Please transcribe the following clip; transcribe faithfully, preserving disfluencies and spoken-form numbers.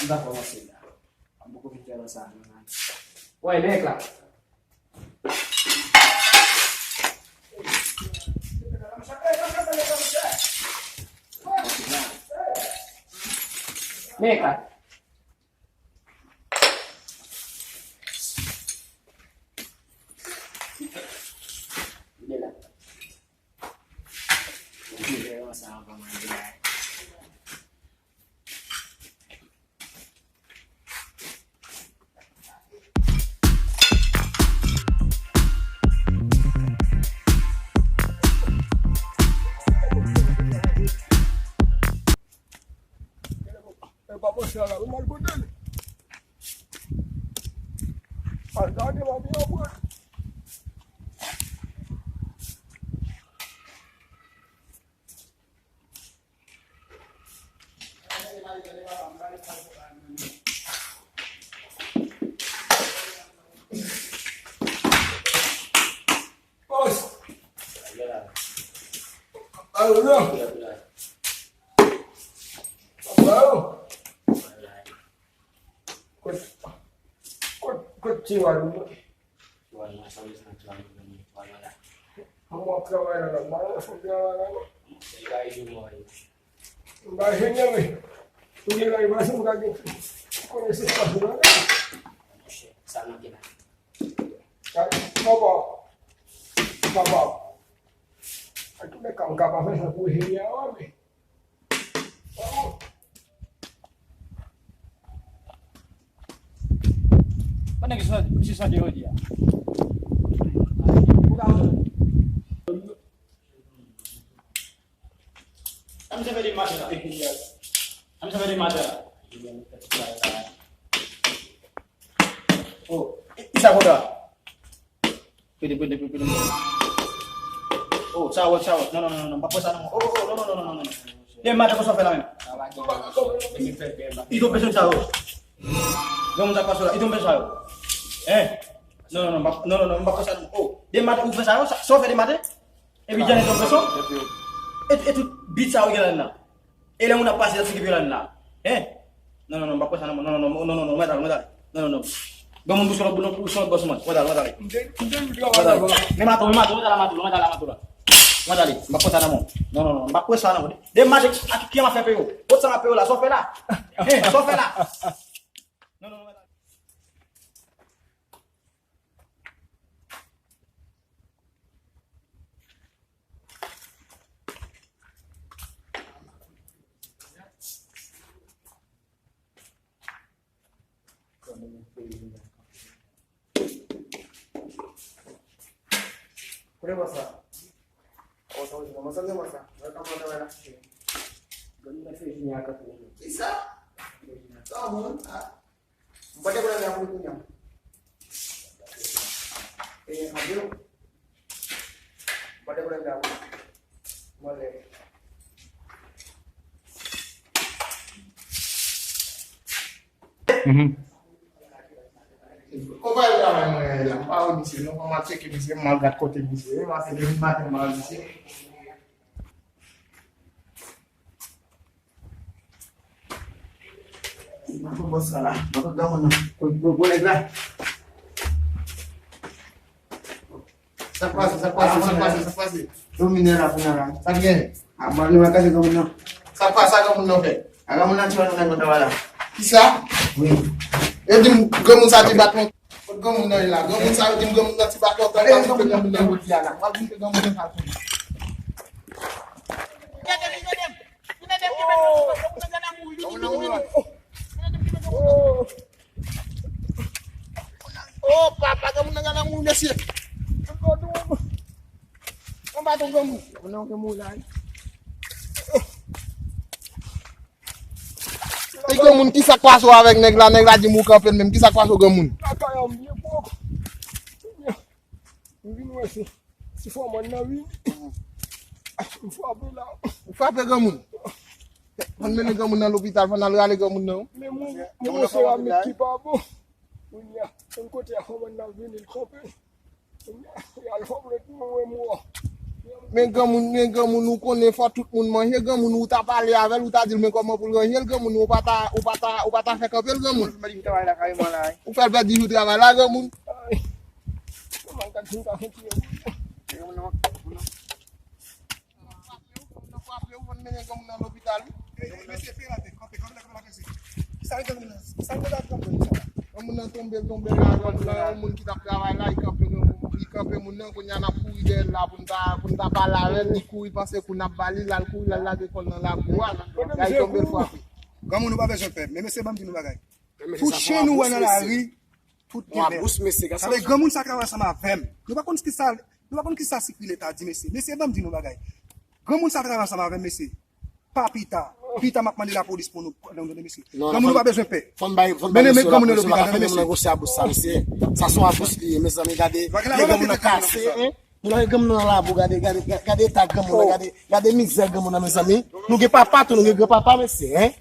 Sa kòmanse la. Mwen poko fin fè nan sa, non, non. Wè, nèg la. Nèg la. Vide la. Vide la, sa anvan manje la. E pa panse a la, ou mal kote li. Al gade, w ap byen pran. Pòs. Ayo, non. Ayo. Kot, kot, kot ti wal ou? Wal mwen sanble se nan travay mwen, wal mwen la. Mwen ap travay la, la. Mwen fò travay la, non. Se bagay yo mwen. M pa jwenn nan, men. Ou gen la, e pa si m ka gen. Ou konnen se sa, se la. Monchè, sa manke la. Ay, papa. Papa. An tou lè ka, m ka pa fè sa pou Eugenia, men. Pandan ki sa, ki sa te jodi a? Sa misye fè de maten la. Sa misye fè de maten la. Oh, e, e sa kontra? Pede, pede, pede, pede. Oh, sa wòt, sa wòt. Non, non, non, non, non, m pa pran sa non. Oh, oh, oh, non, non, non, non, non, non. Demen maten konsa w fè la menm. Li tonbe sou sa yo. Granmoun sa k pase la, li tonbe sa yo. Hein? Non, non, non, m pa, non, non, non, m pa pran sa non. Oh, demen maten ou fè sa yo, sa, sa w fè demen maten? Epi Janet tonbe sou. E, e tout bit sa yo gen la nan. E lè moun ap pase, sa ki vyolan la. Hein? Non, non, non, m pa pran sa non, non, non, non, non, non, non, mwen t ale, mwen t ale. Non, non, non. Granmoun bouche lòt bout non, ou se yon bòs mwen. Mwen t ale, mwen t ale. Mwen t ale. Mwen t ale, mwen t ale, mwen t ale, mwen t ale. Mwen t ale, m pa pran sa nan men w. Non, non, non, m pa pran sa nan men w. Demen maten, ak ki m ap fè peye w? Kot sa m ap peye w la, sa w fè la? Hein, sa w fè la? Non, non, non, mwen t ale. Kote pòs la? Pòs la, pòs la, pòs la. Granmoun nan fè jini a kanpe. Kisa? Sa moun, a. M pote pwoblèm la pou li kounye a. E, anpil. M pote pwoblèm la pou li. Mwen lè. Mhm. Konpayi travay mwen la, m pa wè misye non, fò m al tcheke misye, m al gad kote misye ye, maten, depi maten m pa wè misye. Mwen pran bòs sa la. Mwen pran granmoun nan. Pou, pou, pou nèg la. Sa k pase, sa k pase, sa k pase, sa k pase? Domine la, kounye a la. Sa k gen? A, mwen, nou va kase granmoun nan. Sa k pase, sa granmoun nan fè? A, granmoun nan tire nou nèg nan travay la. Kisa? Wi. Yo di m granmoun sa te bat mwen. Kot granmoun nan ye la? Granmoun sa yo di m granmoun nan te bat mwen. Granmoun nan yo di a la. W ap di m ke granmoun nan sa konnen. Oh, papa, granmoun nan gade mouri, mesye. Yon baton granmoun. Yon baton granmoun. Yon granmoun la, wi. E granmoun, kisa k pase w avèk nèg la? Nèg la di m ou kanpe l menm. Kisa k pase w, granmoun? Lakay an byen pwòp. M vin wè se, se fò mòn nan vini. M frape la. Ou frape granmoun? Fò n mennen granmoun nan lopital, fò n al rale granmoun nan. Men mwen, mwen seramik ki pa bon. Kounye a, yon kote a fò mòn nan vini, l kanpe. Kounye a, y al fò m ret mwen, mwen mò. Men granmoun, men granmoun, ou konnen fò tout moun manje. Granmoun, ou ta pale avè l, ou ta di l men kòman pou l ranje l. Granmoun, ou pa ta, ou pa ta, ou pa ta fè kanpe l, granmoun. Ou fè l pèdi jou travay la kareman la, wi. Ou fè l pèdi jou travay la, granmoun. Ay. Kòman gad moun ta fè tiye moun. Granmoun nan, granmoun nan. Nan frape w, nan frape w, konn mennen granmoun nan lopital, wi. Mesye, fè la tèt, kanpe, kanpe la, kanpe la, mesye. Sa l granmoun nan, sa l granmoun nan, sa la. Granmoun nan tonbe, l tonbe la, granmoun nan, yon moun ki t ap travay la, li kanpe, li kanpe moun nan, kounye a n ap kouri dèyè l la pou n ta, pou n ta pale avè l, li kouri panse kou n ap ba li, l al kouri, l al lage kò l nan lakou a, la l tonbe, l frape. Granmoun, ou pa bezwen pè, men mesye, ban m di nou bagay. Tout chen nou wè nan lari, tout gen dèyè. Sa vle granmoun sa travay ansanm avè m. Nou pa konn kisa, nou pa konn kisa sikri leta di, mesye. Mesye, ban m di nou bagay. Granmoun sa travay ansanm avè m, mesye. Pa pita. Pita m ap mande lapolis pou nou. Tande, mesye. Granmoun, nou pa bezwen pè. Fò n bay, fò n bay mesye lapolis, nou pa ka fè granmoun nan gwosè abous sa, mesye. Sa se yon abous li ye, mezanmi, gade. Gade granmoun nan kase, hein. Nou lage granmoun nan labou, gade, gade, gade eta granmoun nan, gade, gade mizè granmoun nan, mezanmi. Nou gen papa tou, nou gen granpapa, mesye, hein.